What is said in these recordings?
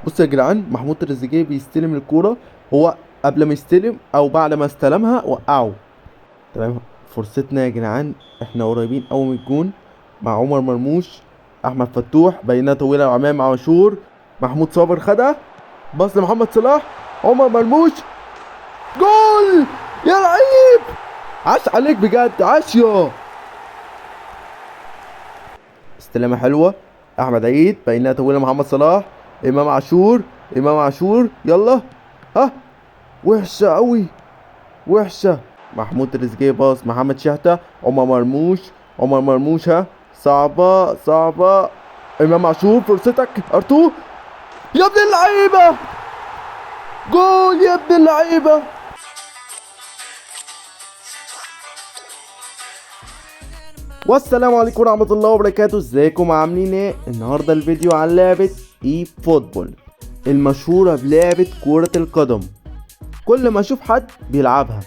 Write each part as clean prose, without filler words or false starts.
بص يا جدعان، محمود تريزيجيه بيستلم الكورة، هو قبل ما يستلم او بعد ما استلمها وقعه. تمام، فرصتنا يا جدعان، احنا قريبين قوي من الجون مع عمر مرموش، احمد فتوح، بينات طويلة وامام عاشور، محمود صابر خدها، باص لمحمد صلاح، عمر مرموش، جول يا لعيب! عاش عليك بجد، عاش يا استلامه حلوة، احمد عيد، بينات طويلة محمد صلاح، امام عاشور، امام عاشور، يلا ها، وحشة قوي وحشة. محمود تريزيجيه باص محمد شحته، عمر مرموش، عمر مرموش، ها صعبة صعبة، امام عاشور فرصتك، ارتو يا ابن اللعيبة، جول يا ابن اللعيبة. والسلام عليكم ورحمة الله وبركاته، ازيكم عاملين ايه؟ النهارده الفيديو عن لعبه eFootball المشهورة بلعبه كره القدم. كل ما اشوف حد بيلعبها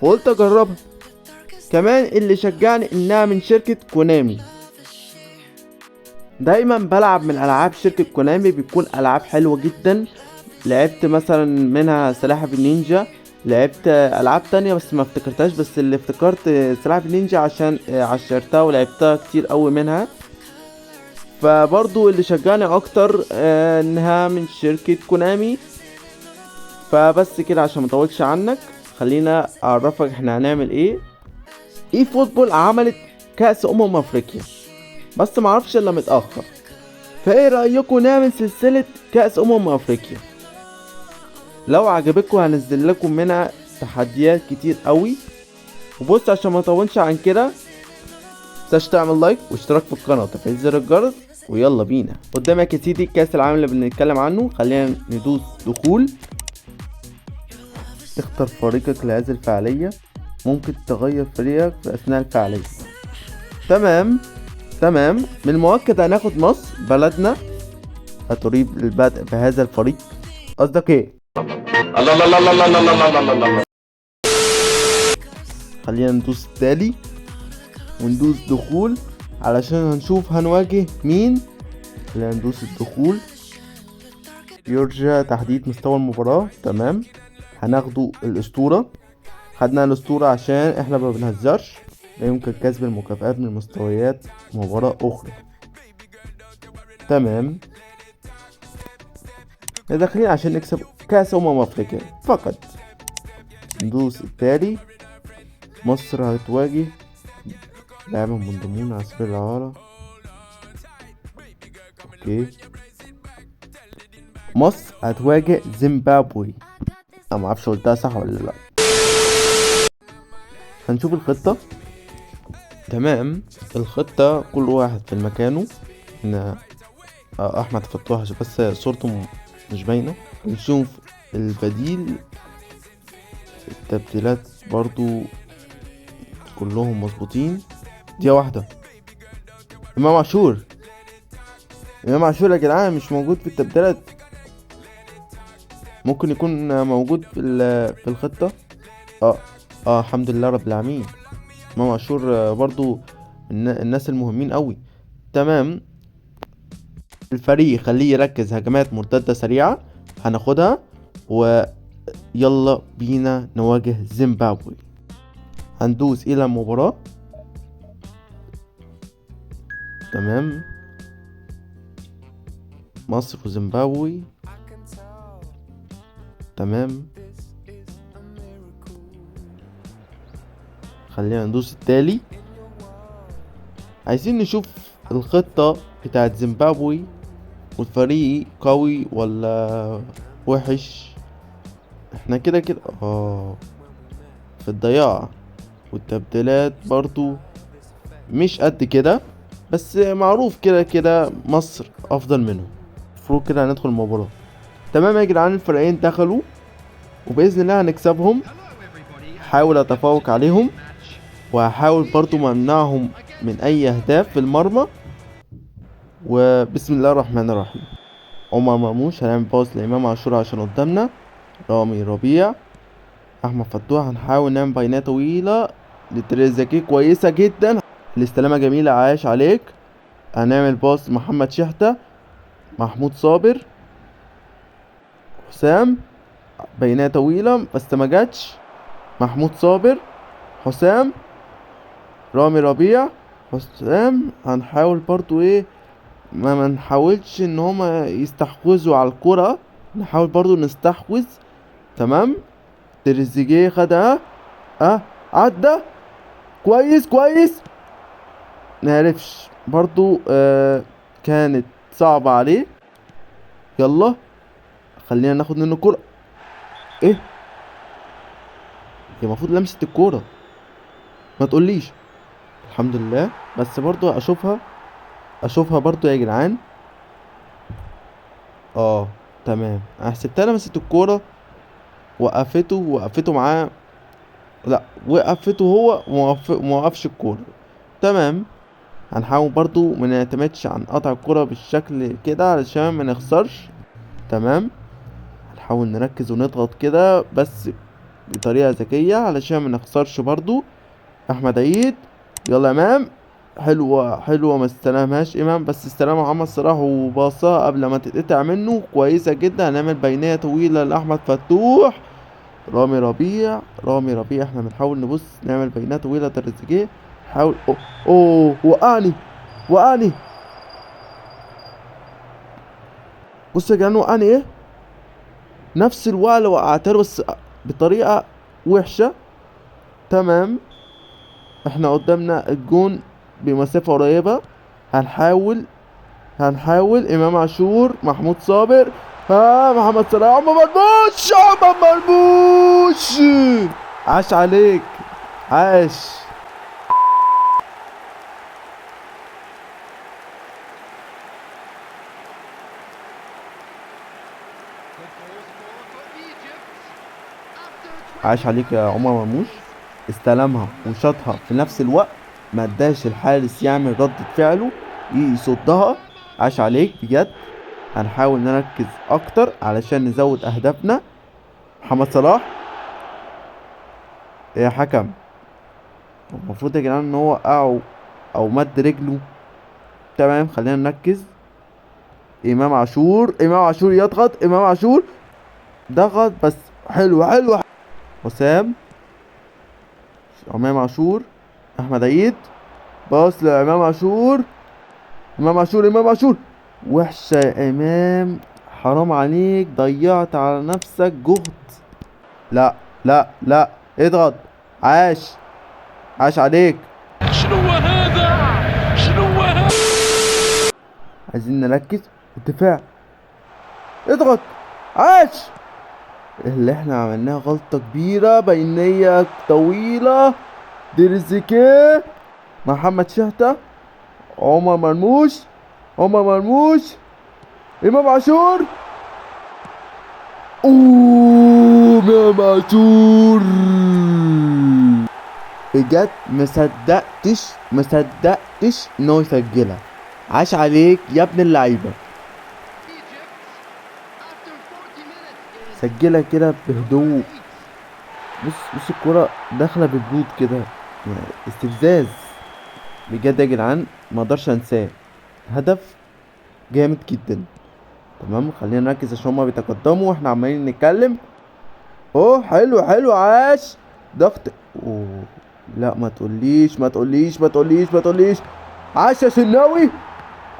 فقلت اجربها. كمان اللي شجعني انها من شركة كونامي. دايما بلعب من العاب شركة كونامي، بتكون العاب حلوة جدا. لعبت مثلا منها سلاحف النينجا، لعبت العاب تانية بس ما افتكرتهاش، بس اللي افتكرت سلاحف النينجا عشان عشرتها ولعبتها كتير قوي منها. فبرضو اللي شجعني اكتر انها من شركة كونامي. فبس كده عشان ما اطولش عنك، خلينا اعرفك احنا هنعمل ايه. eFootball عملت كأس افريقيا بس معرفش الا متأخر، فايه رأيكم نعمل سلسلة كأس افريقيا؟ لو عجبتكم هنزل لكم منها تحديات كتير قوي. وبص عشان ما اطولش عن كده، متنساش تعمل لايك واشتراك في القناة وتفعيل زر الجرس، ويلا بينا. قدامك يا سيدي كأس العالم اللي بنتكلم عنه. خلينا ندوس دخول. اختر فريقك لهذه الفعالية، ممكن تغير فريقك في أثناء الفعالية. تمام تمام، من المؤكد هناخد مصر بلدنا. هتريد البدء بهذا الفريق؟ قصدك ايه؟ الله الله الله الله الله الله الله الله. خلينا ندوس التالي وندوس دخول علشان هنشوف هنواجه مين. خلينا ندوس الدخول. يرجى تحديد مستوى المباراة. تمام، هناخده الأسطورة. خدنا الأسطورة عشان احنا ما بنهزرش. لا يمكن كسب المكافآت من مستويات مباراة أخرى. تمام، احنا داخلين عشان نكسب كأس أفريقيا فقط. ندوس التالي. مصر هتواجه لاعب منضمون على سبيل الإعارة. okay، مصر هتواجه زيمبابوي. انا معرفش قلتها صح ولا لا. هنشوف الخطة. تمام، الخطة كل واحد في مكانه. ان احمد فتوح عشان بس صورته مش باينة. نشوف البديل، التبديلات برضو كلهم مظبوطين. دي واحدة، امام عاشور. امام عاشور يا جدعان مش موجود في التبديلات، ممكن يكون موجود في الخطة. الحمد لله رب العالمين. امام عاشور برضو الناس المهمين قوي. تمام، الفريق خليه يركز هجمات مرتدة سريعة هناخدها، ويلا بينا نواجه زيمبابوي. هندوس الى المباراة. تمام، مصر وزيمبابوي. تمام، خلينا ندوس التالي. عايزين نشوف الخطة بتاعت زيمبابوي والفريق قوي ولا وحش. احنا كده كده في الضياع، والتبديلات برضو مش قد كده، بس معروف كده كده مصر افضل منهم. المفروض كده هندخل المباراة. تمام يا جدعان، الفريقين دخلوا وباذن الله هنكسبهم. هحاول اتفوق عليهم، وهحاول برضو ما امنعهم من اي اهداف في المرمى. وبسم الله الرحمن الرحيم. عمر مرموش هنعمل باص لامام عاشور عشان قدامنا رامي ربيع، احمد فتوح. هنحاول نعمل بينات طويلة لتريزيجيه كويسة جدا، الاستلامه جميلة، عاش عليك. هنعمل باص محمد شحته، محمود صابر. حسام، بينية طويلة بس ما جاتش. محمود صابر، حسام، رامي ربيع، حسام. هنحاول برضو ايه، ما نحاولش ان هما يستحوذوا على الكرة، نحاول برضو نستحوذ. تمام، تريزيجيه خدها، عدى كويس كويس، معرفش برضو، كانت صعبة عليه. يلا خلينا ناخد منه الكرة. ايه هي المفروض لمسة الكورة، ما تقوليش. الحمد لله، بس برضو اشوفها برضو يا جدعان. تمام، انا حسبتها لمست الكورة، وقفته معاه، لا وقفته هو وما وقفش الكورة. تمام، هنحاول برضو ما نعتمدش عن قطع الكورة بالشكل كده علشان ما نخسرش. تمام، هنحاول نركز ونضغط كده بس بطريقة ذكية علشان ما نخسرش برضو. احمد عيد، يلا امام، حلوة حلوة، ما استلمهاش امام، بس استلمها محمد صلاح وباصها قبل ما تتقطع منه، كويسة جدا. هنعمل بينية طويلة لأحمد فتوح، رامي ربيع، رامي ربيع. احنا بنحاول نبص نعمل بينية طويلة تريزيجيه، حاول، اوه اوه وقعني وقعني، بص يا جدعان وقعني ايه، نفس الوقعة اللي وقعتها له بس بطريقة وحشة. تمام، احنا قدامنا الجون بمسافة قريبة، هنحاول. امام عاشور، محمود صابر، محمد صلاح، عمر مرموش، عمر مرموش، عاش عليك، عاش. عاش عليك يا عمر مرموش، استلمها وشاطها في نفس الوقت، ما اداش الحارس يعمل ردة فعله يصدها. عاش عليك بجد. هنحاول نركز اكتر علشان نزود اهدافنا. محمد صلاح، يا حكم المفروض يا جدعان ان هو وقعه او مد رجله. تمام، خلينا نركز. امام عاشور، امام عاشور يضغط، امام عاشور ضغط بس حلو حلو. حسام، امام عاشور، احمد عيد، باص لامام عاشور، امام عاشور، امام عاشور، وحشه يا امام، حرام عليك، ضيعت على نفسك جهد. لا لا لا، اضغط، عاش عاش عليك. شنو هذا؟ شنو هذا؟ عايزين نركز، الدفاع، اضغط، عاش. اللي احنا عملناها غلطة كبيرة، بينية طويلة، تريزيجيه، محمد شحتة، عمر مرموش، عمر مرموش، امام عاشور، اوه امام عاشور، بجد مصدقتش ان هو يسجلها. عاش عليك يا ابن اللعيبة، سجلها كده بهدوء. بص الكرة داخلة ببرود كده، يعني استفزاز بجد يا جدعان، ما اقدرش انساه، هدف جامد جدا. تمام، خلينا نركز عشان هما بيتقدموا واحنا عمالين نتكلم. اوه حلو حلو، عاش، ضغط. اوه لا، ما تقوليش ما تقوليش ما تقوليش ما تقوليش، عاش يا شناوي،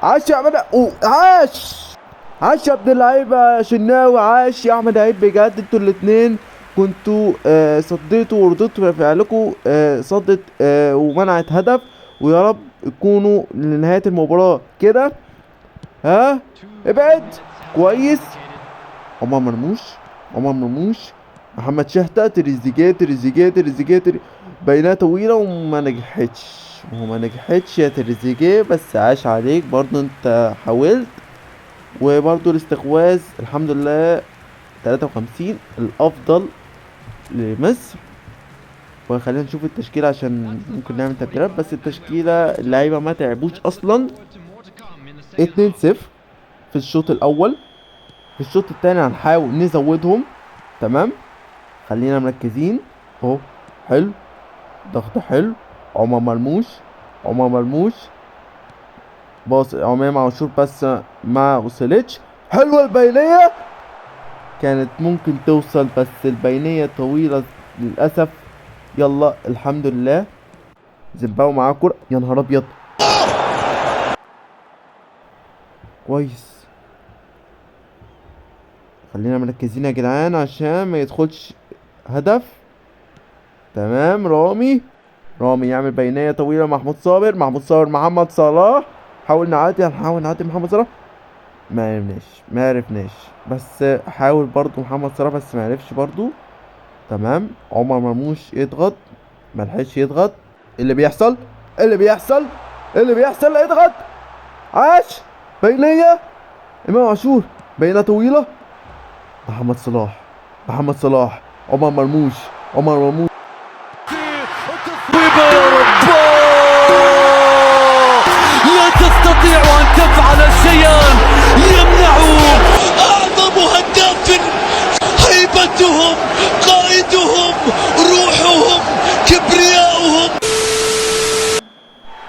عاش يا احمد، اوه عاش، عاش يا ابن اللعيبه يا شناوي، عاش يا احمد عيد، بجد انتوا الاتنين كنتوا صديتوا ورضيتوا بفعلكم، صدت ومنعت هدف، ويا رب تكونوا لنهايه المباراه كده. ها ابعد كويس، عمر مرموش، عمر مرموش، محمد شحتة، تريزيجيه، تريزيجيه، تريزيجيه، بينها طويله وما نجحتش، وما نجحتش يا تريزيجيه، بس عاش عليك برضو، انت حاولت. وبرضو الاستحواذ الحمد لله 53 الافضل لمصر. وخلينا نشوف التشكيلة عشان ممكن نعمل تبديلات، بس التشكيلة اللعيبة ما تعبوش اصلا. 2-0 في الشوط الاول، في الشوط الثاني هنحاول نزودهم. تمام، خلينا مركزين اهو، حلو، ضغط حلو، عمر مرموش، عمر مرموش، باص امام عاشور بس ما وصلتش، حلوه البينيه، كانت ممكن توصل بس البينية طويلة للأسف. يلا الحمد لله. زيمباو معاه كرة، يا نهار أبيض. كويس، خلينا مركزين يا جدعان عشان ما يدخلش هدف. تمام، رامي يعمل بينية طويلة. محمود صابر، محمود صابر، محمد صلاح. حاول نعدي، هنحاول نعدي محمد صلاح، ما عرفناش، بس حاول برضو محمد صلاح بس ما عرفش برضو. تمام، عمر مرموش يضغط، ما لحقش يضغط. اللي بيحصل، اللي بيحصل، اللي بيحصل، اضغط، عاش. بينية امام عاشور، بينية طويلة، محمد صلاح، محمد صلاح، عمر مرموش، عمر مرموش. لا تستطيع أن تفعل شيئا يمنع أعظم هداف، هيبتهم، قائدهم، روحهم، كبرياؤهم.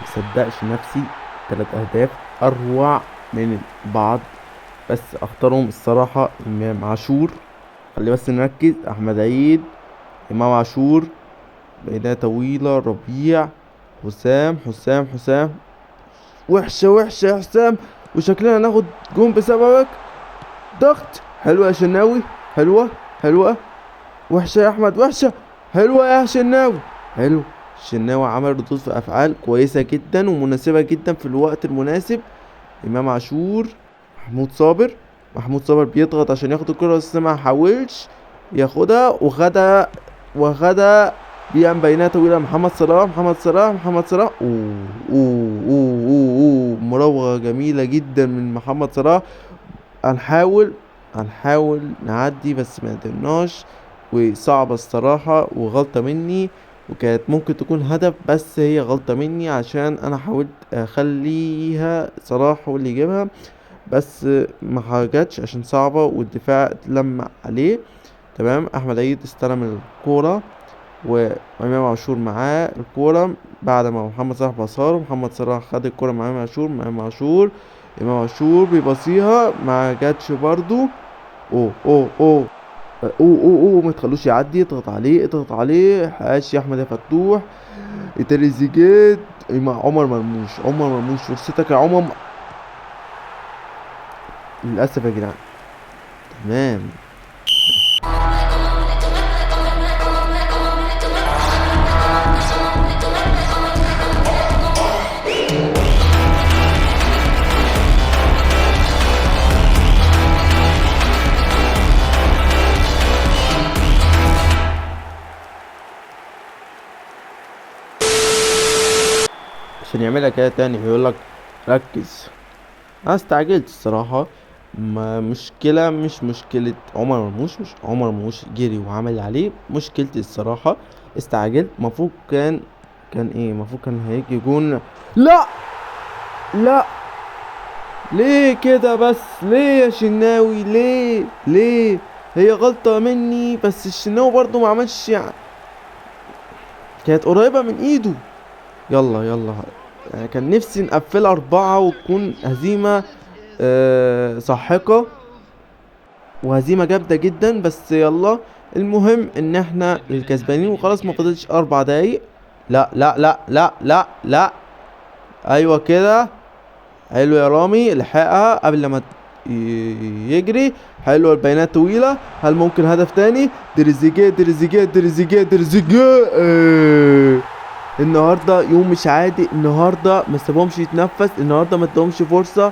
مصدقش نفسي، 3 أهداف أروع من بعض، بس أختارهم الصراحة إمام عاشور. خلي بس نركز، أحمد عيد، إمام عاشور، بيناية طويلة، ربيع، حسام، حسام، حسام. وحشة، وحشة يا حسام، وشكلنا هناخد جون بسببك. ضغط حلوة يا شناوي، حلوة، حلوة، وحشة يا أحمد، وحشة، حلوة يا شناوي، حلو. الشناوي عمل ردود في أفعال كويسة جدا ومناسبة جدا في الوقت المناسب. إمام عاشور، محمود صابر، محمود صابر بيضغط عشان ياخد الكرة بس ما حاولش ياخدها، وخدها بيعمل بينات طويلة. محمد صلاح، محمد صلاح، محمد صلاح. أوه، أوه، أوه، أوه، أوه. مراوغة جميلة جدا من محمد صلاح. هنحاول نعدي بس ما قدرناش، وصعبة الصراحة وغلطة مني، وكانت ممكن تكون هدف بس هي غلطة مني عشان أنا حاولت أخليها صلاح هو اللي يجيبها، بس ما جاتش عشان صعبة والدفاع اتلم عليه. تمام، أحمد عيد استلم الكورة وإمام عاشور معاه الكورة بعد ما محمد صلاح بصاره. محمد صلاح خد الكورة مع إمام عاشور، مع إمام عاشور، إمام عاشور بيباصيها ما جاتش برضو. أوه، أوه، أوه. أوه، أوه، أوه، ما تخلوش يعدي، اضغط عليه، اضغط عليه. حاش يا أحمد يا فتوح، تريزيجيه مع عمر مرموش، عمر مرموش فرصتك يا عمر. للأسف يا جدعان. تمام، عشان يعملها كده تاني هيقول لك ركز. انا استعجلت الصراحة، ما مشكلة، مش مشكلة عمر مرموش، مش عمر مرموش جري وعمل اللي عليه، مشكلتي الصراحة استعجلت. المفروض كان ايه، المفروض كان هيجي جون. لا لا، ليه كده بس، ليه يا شناوي، ليه، ليه؟ هي غلطة مني بس الشناوي برضو ما عملش كانت قريبة من ايده. يلا يلا، كان نفسي نقفلها 4 وتكون هزيمة ساحقة وهزيمة جامدة جدا، بس يلا المهم ان احنا الكسبانين وخلاص. ما فاضلش 4 دقايق. لا لا لا لا لا لا، ايوه كده، حلو يا رامي، لحقها قبل ما يجري. حلوه البيانات طويله، هل ممكن هدف تاني؟ تريزيجيه، تريزيجيه، تريزيجيه، تريزيجيه. النهارده يوم مش عادي، النهارده ما سابهمش يتنفس، النهارده ما اداهمش فرصه،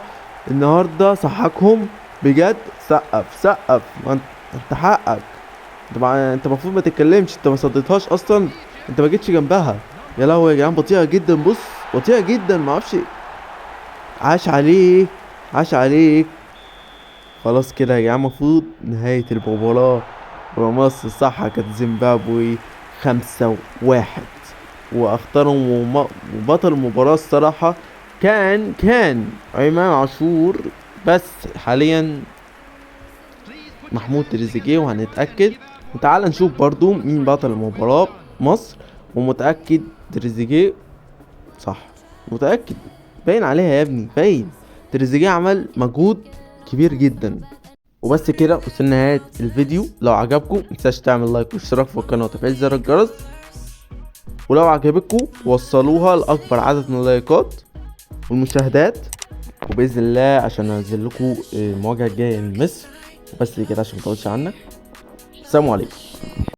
النهارده صحكهم بجد. سقف، سقف، ما انت حقك، انت المفروض ما تتكلمش، انت ما صديتهاش اصلا، انت ما جيتش جنبها. يا لهوي يا جدعان، بطيئه جدا، بص بطيئه جدا، ما اعرفش. عاش عليك، عاش عليك. خلاص كده يا جدعان، المفروض نهايه المباراه، ومصر صح كانت زيمبابوي 5-1، واختارهم وبطل المباراة الصراحة كان إمام عاشور، بس حاليا محمود تريزيجيه، وهنتأكد. وتعال نشوف برضو مين بطل المباراة مصر، ومتأكد تريزيجيه صح، متأكد باين عليها يا ابني، باين تريزيجيه عمل مجهود كبير جدا. وبس كده وصلنا نهاية الفيديو. لو عجبكم متنساش تعمل لايك واشتراك في القناة وتفعيل زر الجرس، ولو عجبتكم وصلوها لأكبر عدد من اللايكات والمشاهدات، وبإذن الله عشان انزل لكم المواجهة الجاية من مصر. وبس كده عشان مطولش عنك. السلام عليكم.